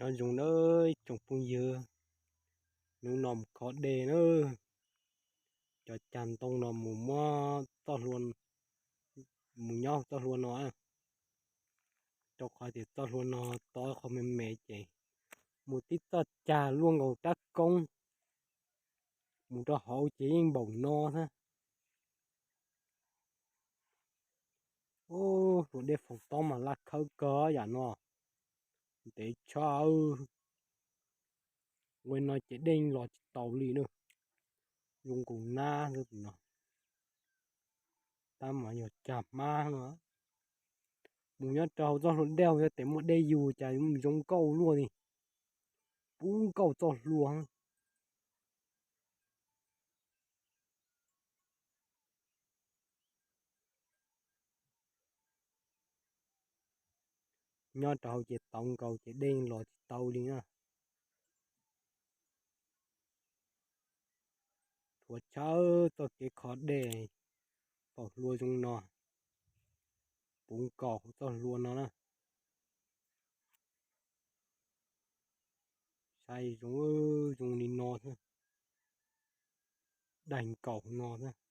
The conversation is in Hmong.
Nyob zoo na tsoom phooj ywg, hnub no mus kho dej na, cov cag ntoo no mus muab txoj hlua, mus nyob txoj hlua no, rau qhov tias txoj hlua no tau qhov me me ces mus tib txoj cag luaj nkaus rab koob, mus rau hauv ces yeej npaum no thiab. Ub, hlua dej faus tob mas laj khawb kawg yam no, ntev tshaj. Ua no ces dej los tsis tau li na, zoo nkaus nab no, tab mas yog cag hmab no. Mus nyob rau hauv txoj hlua dej, yog tias muaj dej yug cas zoo nkauj luaj li, puv nkaus txoj hlua. Nyob rau hauv ces tauv nkaus ces dej los tsis tau li na. Rhuav tshawb txoj kev kho dej faus hlua zoo no, puv nkaus txoj hlua no na. Saib zoo, zoo li no xwb, daig nkaus no xwb.